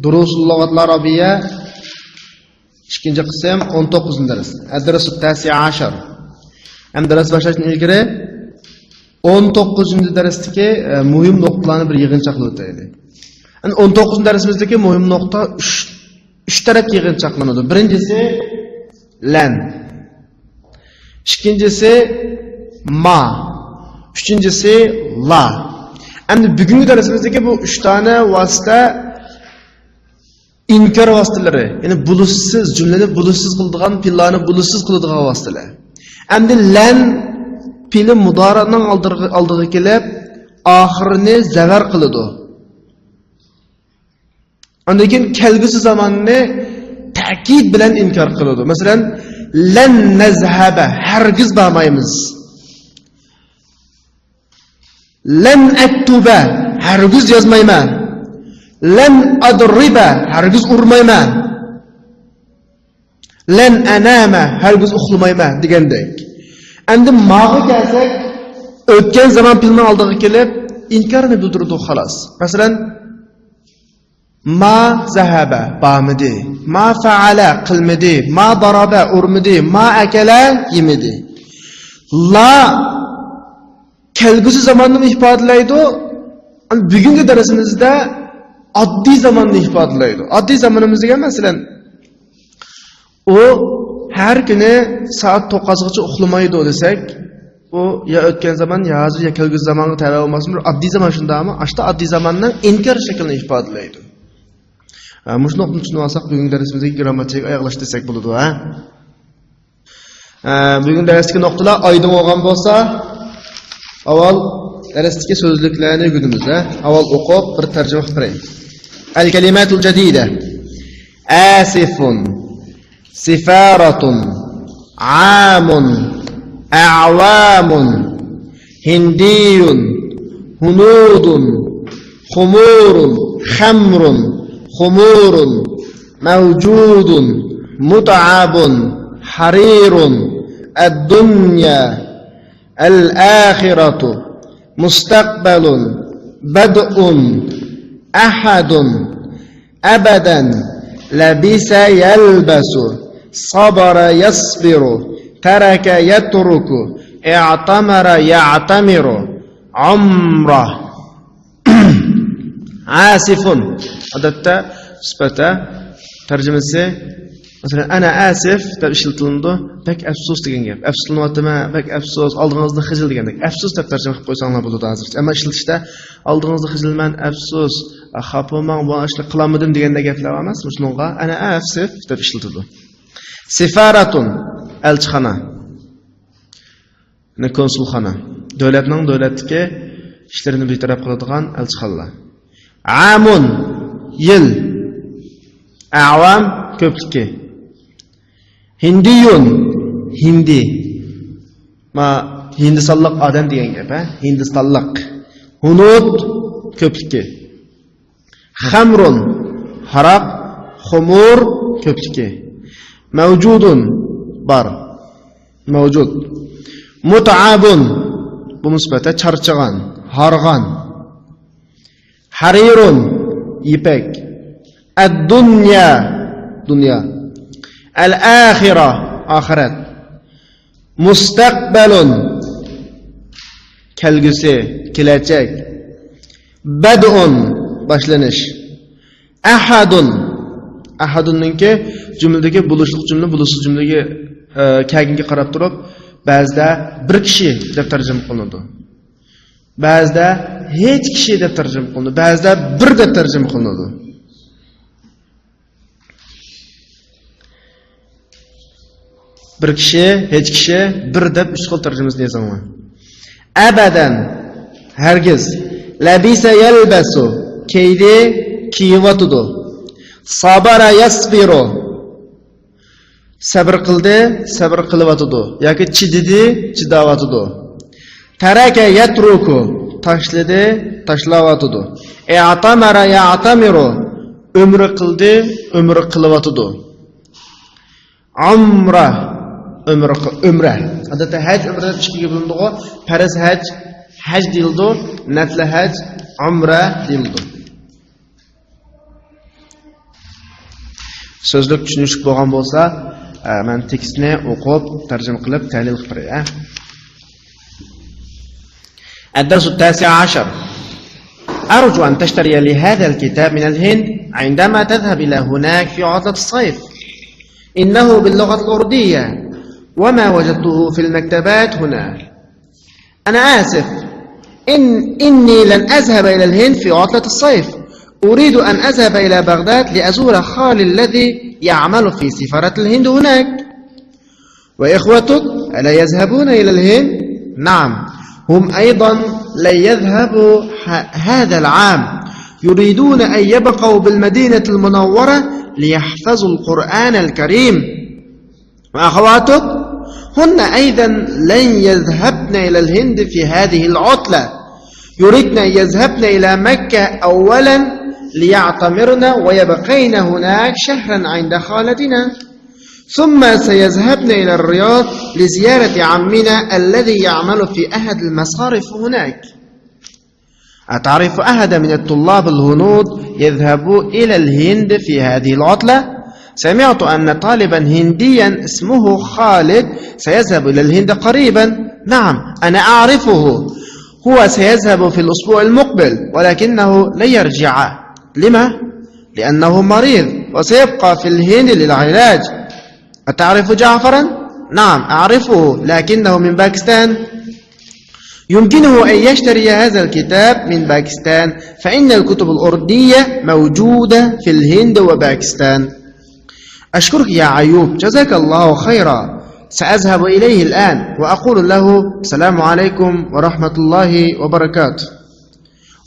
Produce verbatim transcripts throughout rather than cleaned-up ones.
دۇرۇسۇل لۇغەتىل ئەرەبىيە، ئىككىنچى قىسىم، ئون توققۇزىنچى دەرس. ئەددەرسۇت تاسىئ ئەشەر. ھەم دەرس باشلاشتىن ئىلگىرى ئون توققۇزىنچى دەرستىكى، ئە، مۇھىم نۇقتىلارنى بىر يىغىنچاقلاپ ئۆتەيلى. يەنى ئون توققۇزىنچى دەرسىمىزدىكى مۇھىم نۇقتا ئۈچ، ئۈچ تەرەپكە يىغىنچاقلىنىدۇ. بىرىنچىسى لەن. ئىككىنچىسى ما. ئۈچىنچىسى لا. ئەمدى بۈگۈنكى دەرسىمىزدىكى بۇ ئۈچ دانە ۋاسىتە ئىنكار ۋاسىتىلىرى، يەنى بولۇشسىز، جۈملىنى بولۇشسىز قىلىدىغان، پېئىللارنى بولۇشسىز قىلىدىغان ۋاسىتىلەر. ئەمدى لەن پېئىلى مۇدارىئنىڭ ئالدىغا، ئالدىغا كېلىپ، ئاخىرىنى زەۋەر قىلىدۇ. ئاندىن كېيىن كەلگۈسى زاماننى تەكىت بىلەن ئىنكار قىلىدۇ. مەسىلەن، لەن نەزھەبە، ھەرگىز بارمايمىز. لەن ئەكتۇبە، ھەرگىز يازمايمەن. لەن ئەدرىبە، ھەرگىز ئۇرمايمەن. لەن ئەنامە، ھەرگىز ئۇخلىمايمەن دېگەندەك. ئەمدى ماغا كەلسەك، ئۆتكەن زامان پېئىلنىڭ ئالدىغا كېلىپ، ئىنكارنى بىلدۈرىدۇ، خالاس. مەسىلەن، ما زەھەبە، بارمىدى. ما فەئەلە، قىلمىدى. ما دارابە، ئۇرمىدى. ما ئەكەلە، يېمىدى. لا كەلگۈسى زاماننىمۇ ئىپادىلەيدۇ. بۈگۈنكى دەرسىمىزدە ئاددىي زاماننى ئىپادىلەيدۇ. ئاددىي زامىنىمىز دېگەن، مەسىلەن، ئۇ ھەر كۈنى سائەت توققۇزغىچە ئۇخلىمايدۇ دېسەك، ئۇ يا ئۆتكەن زامان، يا ھازىر، يا كەلگۈسى زامانغا تەۋە بولماستىمۇ، ئاددىي زامان شۇنداقمۇ؟ ئاشتا ئاددىي زاماننىڭ ئىنكار شەكلىنى ئىپادىلەيدۇ. ھە، مۇشۇ نۇقتىنى چۈشىنىۋالساق، بۈگۈنكى دەرسىمىزدىكى گىرامماتىكىغا ئاياغلاشتى دېسەك بولىدۇ، ھە؟ ھە، بۈگۈن دەرستىكى نۇقتىلار ئايدىڭ بولغان بولسا، ئاۋۋال دەرستىكى سۆزلۈكلەرنى ئۆگىنىمىز، ھە؟ ئاۋۋال ئوقۇپ، بىر تەرجىمە قىلىپ بېرەي. الكلمات الجديدة. آسف. سفارة، عام، أعوام، هندي، هنود، خمور، خمر، خمور، موجود، متعب، حرير، الدنيا، الآخرة، مستقبل، بدء، أحد، أبدا، لبس يلبس، صبر يصبر، ترك يترك، اعتمر يعتمر، عمرة. ئاسف. ئادەتتە سۈپەتتە تەرجىمىسى، مەسىلەن، ئەنە ئاسف دەپ ئىشلىتىلىدۇ. بەك ئەپسۇس دېگەن گەپ. ئەپسۇسلىنىۋاتىمەن، بەك ئەپسۇس، ئالدىڭىزدا خىجىل دېگەندەك. ئەپسۇس دەپ تەرجىمە قىلىپ قويساڭلار بولىدۇ ھازىرچە. ئەمما ئىشلىتىشتە ئالدىڭىزدا خىجىلمەن، ئەپسۇس، خاپا بولماڭ، بۇ ئىشنى قىلالمىدىم دېگەندەك گەپلەر ئەمەس. مۇشۇنىڭغا ئەنە ئاسف دەپ ئىشلىتىدۇ. سىفارەتۇن، ئەلچىخانا. يەنى كونسۇلخانا. دۆلەتنىڭ دۆلەتتىكى ئىشلىرىنى بىر تەرەپ قىلىدىغان ئەلچىخانىلار. ئامۇن، يىل. ئەۋام، كۆپلۈكى. ھىندىيۇن، ھىندى. ما، ھىندىستانلىق ئادەم دېگەن گەپ، ھە؟ ھىندىستانلىق. ھۇنۇد، كۆپلۈكى. خەمرۇن، ھاراق. خۇمۇر، كۆپلۈكى. مەۋجۇدۇن، بار. مەۋجۇد. مۇتئەبۇن، بۇ مۇسبەتە، چارچىغان، ھارغان. ھەرىرۇن، يىپەك. ئەددۇنيا، دۇنيا. ئەلئاخىرە، ئاخىرەت. مۇستەقبەلۇن، كەلگۈسى، كېلەچەك. بەدئۇن، باشلىنىش. ئەھەدۇن، ئەھەدۇننىڭكى جۈملىدىكى بولۇشلۇق جۈملە، بولۇشسىز جۈملىگە، ئە، كەلگىنىگە قاراپ تۇرۇپ، بەزىدە بىر كىشى دەپ تەرجىمە قىلىنىدۇ. بەزىدە ھېچ كىشى دەپ تەرجىمە قىلىنىدۇ. بەزىدە بىر دەپ تەرجىمە قىلىنىدۇ. بىر كىشى، ھېچ كىشى، بىر دەپ ئۈچ خىل تەرجىمىسىنى يازىڭلار. ئەبەدەن، ھەرگىز. لەبىسە يەلبەسۇ، كىيدى، كىيىۋاتىدۇ. سابەرە يەسبىرۇ، سەبرى قىلدى، سەبرى قىلىۋاتىدۇ. ياكى چىدىدى، چىداۋاتىدۇ. تەرەكە يەترۇكۇ، تاشلىدى، تاشلاۋاتىدۇ. ئەتەمەرە يەتەمىرۇ، ئۆمرە قىلدى، ئۆمرە قىلىۋاتىدۇ. ئۆمرە، ئۆمرە قىل-، ئۆمرە. ئادەتتە ھەج، ئۆمرە دەپ ئىككىگە بۆلۈنىدىغۇ. پەرز ھەج، ھەج دېيىلىدۇ. نەپلى ھەج، ئۆمرە دېيىلىدۇ. سۆزلۈك چۈشىنىشلىك بولغان بولسا، ئە، مەن تېكىستنى ئوقۇپ، تەرجىمە قىلىپ، تەھلىل قىلىپ بېرەي، ئە. الدرس التاسع عشر. أرجو أن تشتري لي هذا الكتاب من الهند عندما تذهب إلى هناك في عطلة الصيف. إنه باللغة الأردية، وما وجدته في المكتبات هنا. أنا آسف. إن، إني لن أذهب إلى الهند في عطلة الصيف. أريد أن أذهب إلى بغداد لأزور خالي الذي يعمل في سفارة الهند هناك. وإخوتك ألا يذهبون إلى الهند؟ نعم، هم أيضا لن يذهبوا ه-، هذا العام. يريدون أن يبقوا بالمدينة المنورة ليحفظوا القرآن الكريم. وأخواتك هن أيضا لن يذهبن إلى الهند في هذه العطلة. يريدن أن يذهبن إلى مكة أولا ليعتمرن ويبقين هناك شهرا عند خالتنا، ثم سيذهبن إلى الرياض لزيارة عمنا الذي يعمل في أحد المصارف هناك. أتعرف أحد من الطلاب الهنود يذهب إلى الهند في هذه العطلة؟ سمعت أن طالبا هنديا اسمه خالد سيذهب إلى الهند قريبا. نعم، أنا أعرفه. هو سيذهب في الأسبوع المقبل، ولكنه لن يرجع. لما؟ لأنه مريض وسيبقى في الهند للعلاج. أتعرف جعفرا؟ نعم، أعرفه، لكنه من باكستان. يمكنه أن يشتري هذا الكتاب من باكستان، فإن الكتب الأردية موجودة في الهند وباكستان. أشكرك يا أيوب، جزاك الله خيرا. سأذهب إليه الآن وأقول له: السلام عليكم ورحمة الله وبركاته.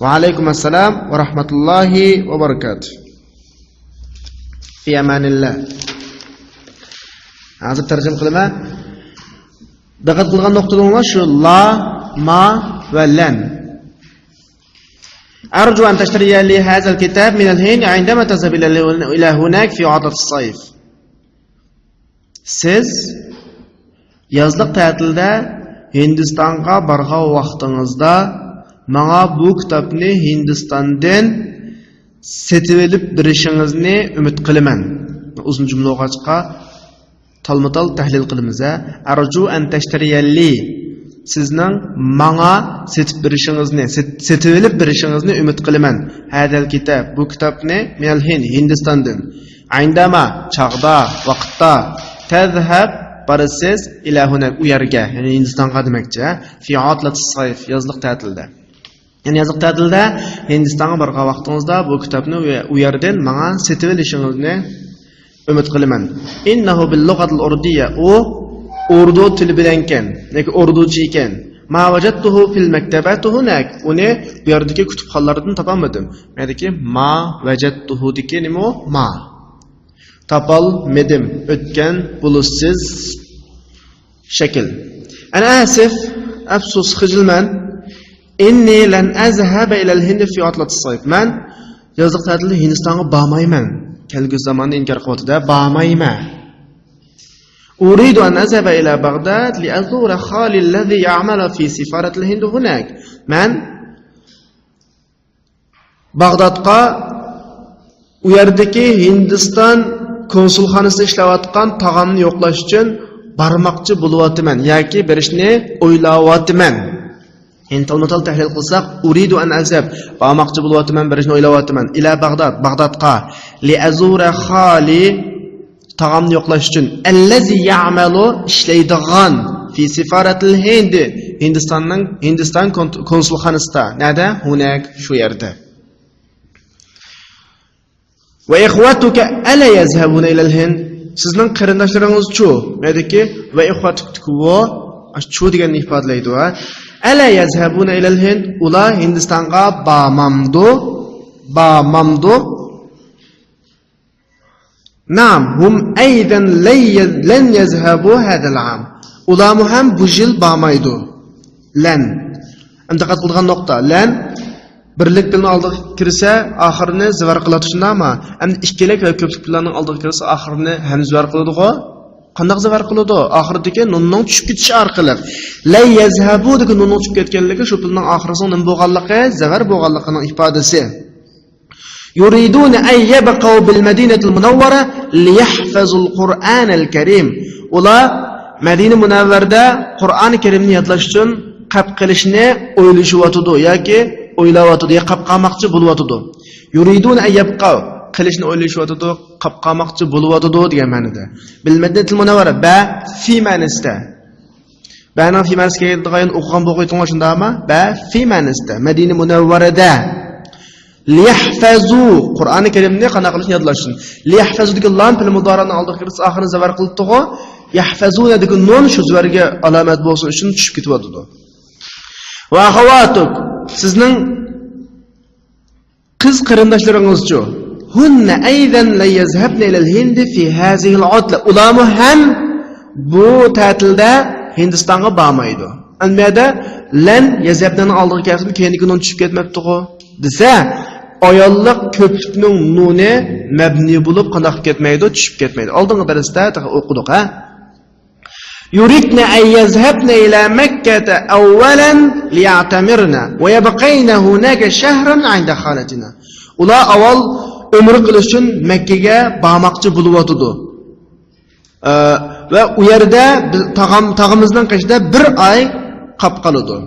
وعليكم السلام ورحمة الله وبركاته. في أمان الله. ھازىر تەرجىمە قىلىمەن. دىققەت قىلغان نۇقتىلىرىڭلار شۇ لا، ما ۋە لەن. أرجو أن تشتري لي هذا الكتاب من الهند عندما تذهب إلى، إلى هناك في عطلة الصيف. سىز يازلىق تەتىلدە ھىندىستانغا بارغان ۋاقتىڭىزدا ماڭا بۇ كىتابنى ھىندىستاندىن سېتىۋېلىپ بېرىشىڭىزنى ئۈمىد قىلىمەن. ئۇزۇن جۈملە بولغاچقا، تالمۇتال تەھلىل قىلىمىز، ھە. أرجو أن تشتري لي، سىزنىڭ ماڭا سېتىپ بېرىشىڭىزنى، سېت-، سېتىۋېلىپ بېرىشىڭىزنى ئۈمىد قىلىمەن. هذا الكتاب، بۇ كىتابنى، من الهند، ھىندىستاندىن. عندما، چاغدا، ۋاقىتتا، تذهب، بارىسىز، إلى هناك، ئۇ يەرگە، يەنى ھىندىستانغا دېمەكچى، ھە. في عطلة الصيف، يازلىق تەتىلدە. يەنى يازلىق تەتىلدە ھىندىستانغا بارغان ۋاقتىڭىزدا بۇ كىتابنى ئۇ يەردىن ماڭا سېتىۋېلىشىڭىزنى ئۈمىد قىلىمەن. إنه باللغة الأردية، ئۇ ئوردۇ تىلى بىلەنكەن، ياكى ئوردۇچە ئىكەن. ما وجدته في المكتبات هناك، ئۇنى بۇ يەردىكى كۇتۇپخانىلاردىن تاپالمىدىم. مەندىكى ما ۋەجەتتۇھۇدىكى نېمە ئۇ؟ ما. تاپالمىدىم. ئۆتكەن بولۇشسىز شەكىل. أنا آسف، ئەپسۇس، خىجىلمەن. إني لن أذهب إلى الهند في عطلة الصيف. مەن يازلىق تەتىلدە ھىندىستانغا بارمايمەن. كەلگۈسى زاماننى ئىنكار قىلىۋاتىدۇ، بارمايمەن. أريد أن أذهب إلى بغداد لأزور خالي الذي يعمل في سفارة الهند هناك. مەن باغدادقا ئۇ يەردىكى ھىندىستان كونسۇلخانىسىدا ئىشلەۋاتقان تاغامنى يوقلاش ئۈچۈن بارماقچى بولۇۋاتىمەن ياكى بېرىشنى ئويلاۋاتىمەن. يەنى تالمۇتال تەھلىل قىلساق، أريد أن أذهب، بارماقچى بولۇۋاتىمەن، بېرىشنى ئويلاۋاتىمەن، إلى بغداد، باغدادقا، لأزور خالي، تاغامنى يوقلاش ئۈچۈن، الذي يعمل، ئىشلەيدىغان، في سفارة الهند، ھىندىستاننىڭ، ھىندىستان كون-، كونسۇلخانىسىدا. نەدە؟ هناك، شۇ يەردە. وإخوتك ألا يذهبون إلى الهند؟ سىزنىڭ قېرىنداشلىرىڭىزچۇ؟ نەدىكى؟ وإخوتك، چۇ دېگەننى ئىپادىلەيدۇ، ھە؟ ألا يذهبون إلى الهند؟ ئۇلار ھىندىستانغا بارمامدۇ؟ بارمامدۇ؟ نعم، هم أيضا لن يذ-، لن يذهبوا هذا العام. ئۇلارمۇ ھەم بۇ يىل بارمايدۇ. لەن. ئەمدى دىققەت قىلىدىغان نۇقتا. لەن بىرلىك پېئىلنىڭ ئالدىغا كىرسە، ئاخىرىنى زىۋەر قىلىدۇ، شۇنداقمۇ؟ ئەمدى ئىككىلىك ۋە كۆپلۈك پېئىللارنىڭ ئالدىغا كىرسە، ئاخىرىنى ھەم زىۋەر قىلىدىغۇ؟ قانداق زىۋەر قىلىدۇ؟ ئاخىرىدىكى نۇننىڭ چۈشۈپ كېتىشى ئارقىلىق. لەن يەزھەبۇدىكى نۇننىڭ چۈشۈپ كەتكەنلىكى شۇ پېئىلنىڭ ئاخىرىسىنىڭ نېمە بولغانلىقى؟ زىۋەر بولغانلىقىنىڭ ئىپادىسى. يريدون أن يبقوا بالمدينة المنورة ليحفظوا القرآن الكريم. ئۇلار مەدىنە مۇنەۋۋەردە قۇرئان كەرىمنى يادلاش ئۈچۈن قاپ قېلىشنى ئويلىشىۋاتىدۇ ياكى ئويلاۋاتىدۇ يا قاپ قالماقچى بولۇۋاتىدۇ. يريدون أن يبقوا، قېلىشنى ئويلىشىۋاتىدۇ، قاپ قالماقچى بولۇۋاتىدۇ دېگەن مەنىدە. بالمدينة المنورة، بە في مەنىسىدە. بەنىڭ في مەنىسىگە كېلىدىغان ئوقۇغان بولغىيتىڭلار شۇنداقمۇ؟ بە في مەنىسىدە. مەدىنە مۇنەۋۋەرىدە. ليحفظوا، قۇرئانى كەرىمنى قانداق قىلىشنى يادلاشسۇن. ليحفظوا دېگەن لام پېئىل مۇدارىئنىڭ ئالدىغا كىرسە ئاخىرىنى زەۋەر قىلىپتىغۇ. يحفظون دېگەن نۇن شۇ زەۋەرگە ئالامەت بولسۇن ئۈچۈن چۈشۈپ كېتىۋاتىدۇ. وأخواتك، سىزنىڭ قىز قېرىنداشلىرىڭىزچۇ؟ هن أيضا لن يذهبن إلى الهند في هذه العطلة. ئۇلارمۇ ھەم بۇ تەتىلدە ھىندىستانغا بارمايدۇ. ئەمما يەردە لەن يەزھەبنىڭ ئالدىغا كەلسىمۇ، كەينىدىكى نۇن چۈشۈپ كەتمەپتىغۇ دېسە، ئاياللىق كۆپلۈكنىڭ نۇنى مەبنىي بولۇپ قانداق كەتمەيدۇ؟ چۈشۈپ كەتمەيدۇ. ئالدىنقى دەرستە تېخى ئوقۇدۇق، ھە؟ يريدن أن يذهبن إلى مكة أولا ليعتمرن ويبقين هناك شهرا عند خالتنا. ئۇلار ئاۋۋال ئۆمرە قىلىش ئۈچۈن مەككىگە بارماقچى بولۇۋاتىدۇ. ئە، ۋە ئۇ يەردە بىز تاغام-، تاغىمىزنىڭ قېشىدا بىر ئاي قاپ قالىدۇ.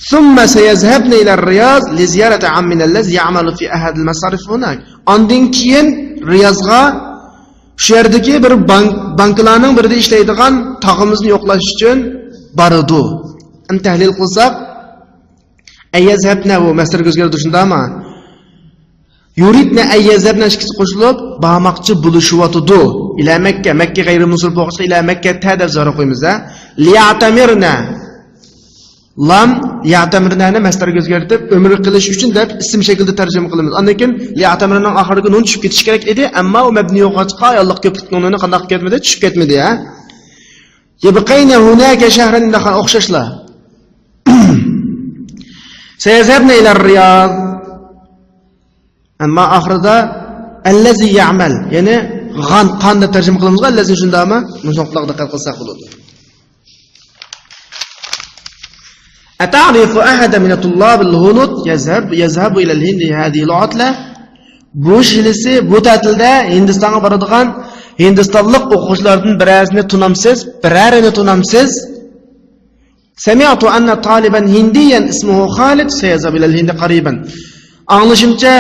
ثم سيذهبن إلى الرياض لزيارة عمنا الذي يعمل في أحد المصارف هناك. ئاندىن كېيىن رىيازغا شۇ يەردىكى بىر بانك، بانكىلارنىڭ بىرىدە ئىشلەيدىغان تاغىمىزنى يوقلاش ئۈچۈن بارىدۇ. ئەمدى تەھلىل قىلساق، أن يذهبن بۇ مەسدەرگە ئۆزگەردى شۇنداقمۇ؟ يريدن أن يذهبن ئىككىسى قوشۇلۇپ بارماقچى بولۇشۇۋاتىدۇ. إلى مكة، مەككە غەيرىي مۇنسەرىپ بولغاچقا إلى مكة دەپ زەۋەر قويىمىز، ھە؟ ليعتمرن. لام يەتەمرىنەنى مەسدەرگە ئۆزگەرتىپ، ئۆمرە قىلىش ئۈچۈن دەپ ئىسىم شەكلىدە تەرجىمە قىلىمىز. ئاندىن كېيىن ليەتەمرىنىڭ ئاخىرىدىكى نۇن چۈشۈپ كېتىشى كېرەك ئىدى، ئەمما ئۇ مەبنىي بولغاچقا، ئاياللىق كۆپلۈكنىڭ نۇنى قانداق كەتمىدى؟ چۈشۈپ كەتمىدى، ھە؟ يەبقەينە ھۇناكە شەھرەن، ئوخشاشلا. سەيەزھەبنە ئىلەر رىياز. ئەمما ئاخىرىدا ئەللەزى يەئمەل، يەنى غان، قان دەپ تەرجىمە قىلىمىزغۇ، ئەللەزى شۇنداقمۇ؟ مۇشۇنىڭغا دىققەت قىلساق بولىدۇ. أتعرف أحدا من الطلاب الهنود يذهب، يذهب إلى الهند هذه العطلة؟ بۇ يىلىسى، بۇ تەتىلدە ھىندىستانغا بارىدىغان ھىندىستانلىق ئوقۇغۇچىلاردىن بىرەرسىنى تونامسىز؟ بىرەرىنى تونامسىز؟ سمعت أن طالبا هنديا اسمه خالد سيذهب إلى الهند قريبا. ئاڭلىشىمچە،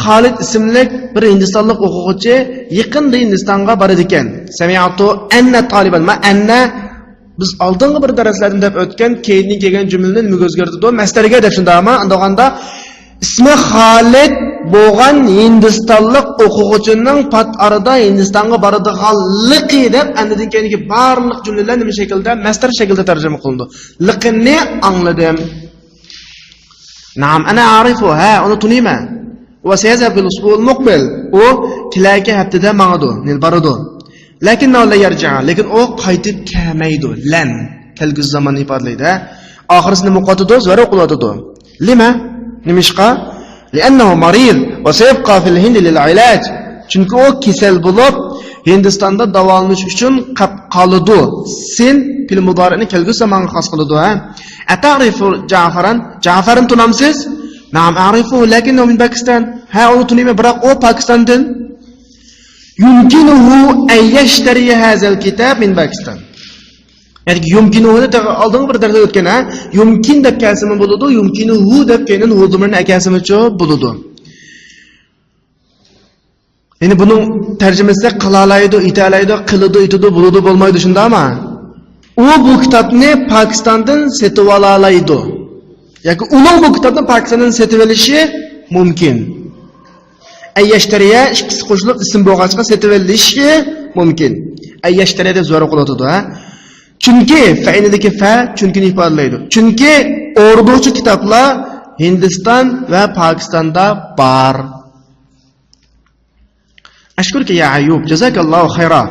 خالىد ئىسىملىك بىر ھىندىستانلىق ئوقۇغۇچى يېقىندا ھىندىستانغا بارىدىكەن. سمعت أن طالبا، ما أن، بىز ئالدىنقى بىر دەرسلەردىن دەپ ئۆتكەن، كەينىدىن كەلگەن جۈملىنى نېمىگە ئۆزگەرتىدۇ؟ مەسدەرگە دەپ شۇنداقمۇ؟ ئاندىغاندا، ئىسمى خالىد بولغان ھىندىستانلىق ئوقۇغۇچىنىڭ پات ئارىدا ھىندىستانغا بارىدىغانلىقى دەپ، ئەندىن كېيىنكى بارلىق جۈملىلەر نېمە شەكىلدە؟ مەسدەر شەكلىدە تەرجىمە قىلىنىدۇ. لىقىننى ئاڭلىدىم. نعم، أنا أعرفه، ھە، ئۇنى تونۇيمەن. وسيذهب في الأسبوع المقبل، ئۇ كېلەركى ھەپتىدە ماڭىدۇ، يەنى بارىدۇ. لكنه لن يرجع، لېكىن ئۇ قايتىپ كەلمەيدۇ. لەن، كەلگۈسى زاماننى ئىپادىلەيدۇ، ھە. ئاخىرسىنى مۇقاتىدۇ، زۆرۈر قىلىۋاتىدۇ. لما؟ نېمىشقا؟ لأنه مريض وسيبقى في الهند للعلاج. چۈنكى ئۇ كېسەل بولۇپ، ھىندىستاندا داۋالىنىش ئۈچۈن قاپ قالىدۇ. سىن پېئىل مۇدارىئنى كەلگۈسى زامانغا خاس قىلىدۇ، ھە. أتعرف جعفرا؟ جەفەرنى تونامسىز؟ نعم أعرفه لكنه من باكستان. ھە، ئۇنى تونۇيمەن، بىراق ئۇ پاكىستاندىن. يمكنه أن يشتري هذا الكتاب من باكستان. يەنى يۇمكىنۇھۇنى تېخى ئالدىنقى بىر دەرستە ئۆتكەن، ھە؟ يۇمكىن دەپ كەلسىمۇ بولىدۇ، يۇمكىنۇھۇ دەپ كەينىدىن ھۇ زامىرىنى ئەكەلسىمۇچۇ بولىدۇ. يەنى بۇنىڭ تەرجىمىسى قىلالايدۇ، ئېتەلەيدۇ، قىلىدۇ، ئېتىدۇ، بولىدۇ، بولمايدۇ، شۇنداقمۇ؟ ئۇ بۇ كىتابنى پاكىستاندىن سېتىۋالالايدۇ. ياكى ئۇنىڭ بۇ كىتابنى پاكىستاندىن سېتىۋېلىشى مۇمكىن. ئەن يەشتەرىيە ئىككىسى قوشۇلۇپ ئىسىم بولغاچقا سېتىۋېلىشى مۇمكىن. ئەن يەشتەرىيە دەپ زۆرۈر قىلىۋاتىدۇ، ھە؟ چۈنكى، فەئىنىدىكى فە چۈنكىنى ئىپادىلەيدۇ. چۈنكى ئوردۇچە كىتابلار ھىندىستان ۋە پاكىستاندا بار. أشكرك يا أيوب، جزاك الله خيرا.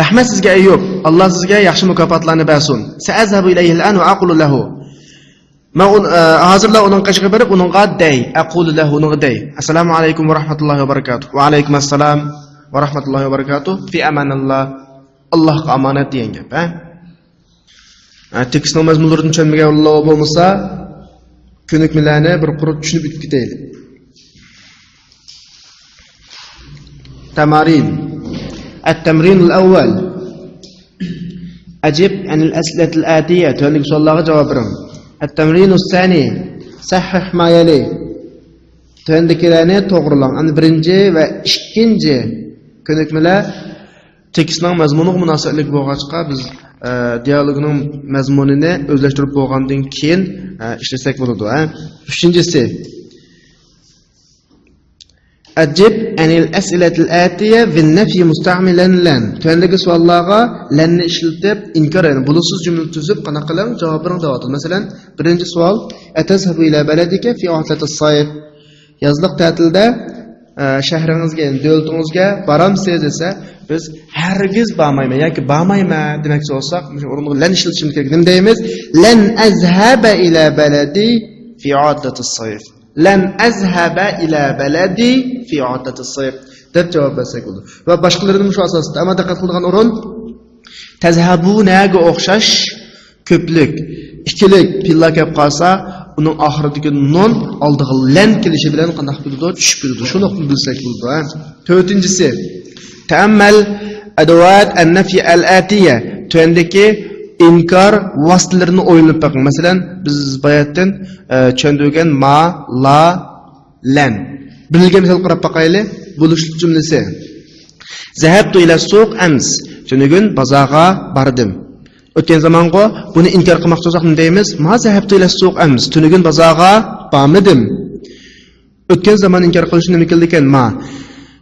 رەھمەت سىزگە، ئەييۇب. ئاللا سىزگە ياخشى مۇكاپاتلارنى بەرسۇن. سأذهب إليه الآن وأقول له. مەن ئۇن-، ئە، ھازىرلا ئۇنىڭ قېشىغا بېرىپ، ئۇنىڭغا دەي. أقول له، ئۇنىڭغا دەي. السلام عليكم ورحمة الله وبركاته. وعليكم السلام ورحمة الله وبركاته. في أمان الله. ئاللاھقا ئامانەت دېگەن گەپ، ھە؟ ھە، تېكىستنىڭ مەزمۇنلىرىدىن چۈشەنمىگەنلەر بولمىسا، كۆنۈكمىلەرنى بىر قۇر چۈشىنىپ ئۆتۈپ كېتەيلى. تمارين. التمرين الأول. أجب عن الأسئلة الآتية. تۆۋەندىكى سوئاللارغا جاۋاب بېرىڭ. التمرين الثاني. صحح ما يلي. تۆۋەندىكىلەرنى توغرىلاڭ. ئەمدى بىرىنچى ۋە ئىككىنچى كۆنۈكمىلەر تېكىستنىڭ مەزمۇنىغا مۇناسىۋەتلىك بولغاچقا، بىز، ئە، دىيالوگنىڭ مەزمۇنىنى ئۆزلەشتۈرۈپ بولغاندىن كېيىن، ئە، ئىشلىسەك بولىدۇ، ھە. ئۈچىنچىسى، أجب عن الأسئلة الآتية بالنفي مستعملا لن. تۆۋەندىكى سوئاللارغا لەننى ئىشلىتىپ، ئىنكار، يەنى بولۇشسىز جۈملە تۈزۈپ، قانداق قىلىڭ؟ جاۋاب بېرىڭ دەۋاتىدۇ. مەسىلەن، بىرىنچى سوئال، أتذهب إلى بلدك في عطلة الصيف؟ يازلىق تەتىلدە، ئە، شەھىرىڭىزگە، يەنى دۆلىتىڭىزگە بارامسىز دېسە، بىز ھەرگىز بارمايمەن ياكى بارمايمەن دېمەكچى بولساق، مۇشۇ ئورۇنغا لەن ئىشلىتىشىمىز كېرەك. نېمە دەيمىز؟ لن أذهب إلى بلدي في عطلة الصيف. لن أذهب إلى بلدي في عطلة الصيف دەپ جاۋاب بەرسەك بولىدۇ. ۋە باشقىلىرىنى مۇشۇ ئاساستا. ئەمما دىققەت قىلىدىغان ئورۇن، تەزھەبۇنەگە ئوخشاش كۆپلۈك، ئىككىلىك پېئىللار كەپ قالسا، ئۇنىڭ ئاخىرىدىكى نۇن ئالدىغا لەن كېلىشى بىلەن قانداق بولىدۇ؟ چۈشۈپ كېتىدۇ. شۇ نۇقتىنى بىلسەك بولىدۇ، ھە. تۆتىنچىسى، تەئەممەل ئەدەۋات ئەننەفي ئەل ئەتىيە. تۆۋەندىكى ئىنكار ۋاسىتىلىرىنى ئويلىنىپ بېقىڭ. مەسىلەن، بىز باياتتىن، ئە، چۈشەندۈرگەن ما، لا، لەن. بىرگە مىسال قاراپ باقايلى. بولۇشلۇق جۈملىسى. زەھەبتۇ ئىلە سۇق ئەمس. تۈنۈگۈن بازارغا باردىم. ئۆتكەن زامانغۇ. بۇنى ئىنكار قىلماقچى بولساق نېمە دەيمىز؟ ما زەھەبتۇ ئىلە سۇق ئەمس. تۈنۈگۈن بازارغا بارمىدىم. ئۆتكەن زاماننى ئىنكار قىلىش نېمە كېلىدىكەن؟ ما.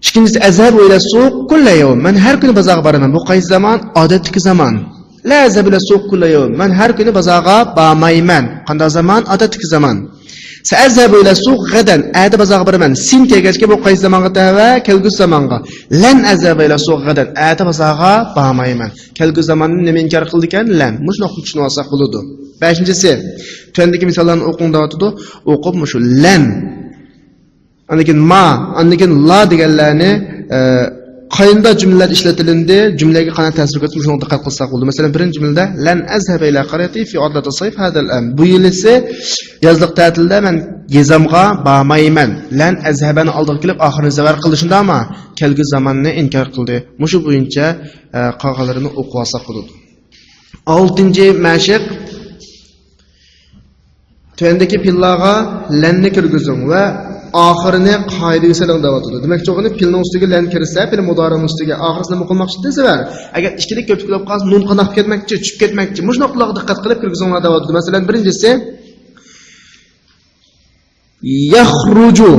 ئىككىنچىسى، ئەزھەبۇ ئىلە سۇق كۇللە يەۋم. مەن ھەر كۈنى بازارغا بارىمەن. بۇ قايسى زامان؟ ئادەتتىكى زامان. لا ئەزھەبۇ ئىلە سۇق كۇللە يەۋم. مەن ھەر كۈنى بازارغا بارمايمەن. قانداق زامان؟ ئادەتتىكى زامان. سەئەزھەبۇ ئىلە سۇق غەدەن. ئەتە بازارغا بارىمەن. سىن كەلگەچكە بۇ قايسى زامانغا تەۋە؟ كەلگۈسى زامانغا. لەن ئەزھەبە ئىلە سۇق غەدەن. ئەتە بازارغا بارمايمەن. كەلگۈسى زاماننى نېمە ئىنكار قىلىدىكەن؟ لەن. مۇشۇ نۇقتىنى چۈشىنىۋالساق بولىدۇ. بەشىنچىسى، تۆۋەندىكى مىساللارنى ئوقۇڭ دەۋاتىدۇ. ئوقۇپ مۇشۇ لەن، ئاندىن كېيىن ما، ئاندىن كېيىن لا دېگەنلەرنى، ئە، قايسى جۈملىلەردە ئىشلىتىلىندى، جۈملىگە قانداق تەسىر كۆرسىتىدۇ، مۇشۇنى دىققەت قىلساق بولىدۇ. مەسىلەن، بىرىنچى جۈملىدە، لەن ئەزھەبە ئىلە قەريەتى في عطلة الصيف هذا العام. بۇ يىلىسى يازلىق تەتىلدە مەن يېزامغا بارمايمەن. لەن ئەزھەبەنى ئالدىغا كېلىپ، ئاخىرىنى زەۋەر قىلدى، شۇنداقمۇ؟ كەلگۈسى زاماننى ئىنكار قىلدى. مۇشۇ بويىچە، ئە، قالغانلىرىنى ئوقۇۋالساق بولىدۇ. ئالتىنچى مەشىق. تۆۋەندىكى پېئىللارغا لەننى كىرگۈزۈڭ ۋە ئاخىرىنى قائىدىگە سېلىڭ دەۋاتىدۇ. دېمەكچى بولغىنى، پېئىلنىڭ ئۈستىگە لەن كىرسە، پېئىل مۇدارىنىڭ ئۈستىگە ئاخىرسىنى نېمە قىلماقچى؟ زەۋەر. ئەگەر ئىككىلىك كۆپلۈك بولۇپ قالسا، نۇن قانداق بولۇپ كەتمەكچى؟ چۈشۈپ كەتمەكچى. مۇشۇ نۇقتىلارغا دىققەت قىلىپ كىرگۈزۈڭلار دەۋاتىدۇ. مەسىلەن، بىرىنچىسى، يەخرۇجۇ.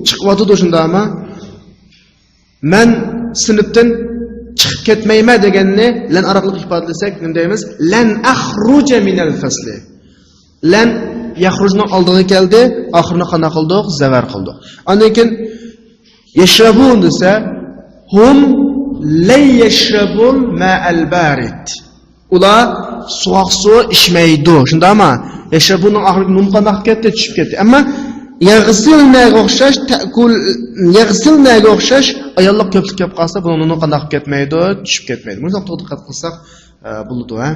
چىقىۋاتىدۇ، شۇنداقمۇ؟ مەن سىنىپتىن چىقىپ كەتمەيمەن دېگەننى لەن ئارقىلىق ئىپادىلىسەك نېمە دەيمىز؟ لەن ئەخرۇجە مىنەل فەسلى. لەن يەخرۇجنىڭ ئالدىغا كەلدى، ئاخىرىنى قانداق قىلدۇق؟ زەۋەر قىلدۇق. ئاندىن كېيىن يەشرەبۇن دېسە، ھۇم لەن يەشرەبۇل مائەل بارىد. ئۇلار سوغۇق سۇ ئىچمەيدۇ. شۇنداقمۇ؟ يەشرەبۇننىڭ ئاخىرىدىكى نۇن قانداق كەتتى؟ چۈشۈپ كەتتى. ئەمما يەغسىلنەگە ئوخشاش، تەئكۇل، يەغسىلنەگە ئوخشاش ئاياللىق كۆپلۈك كەپ قالسا، بۇنىڭ نۇنى قانداق كەتمەيدۇ؟ چۈشۈپ كەتمەيدۇ. مۇشۇنداق دىققەت قىلساق، ئە، بولىدۇ، ھە؟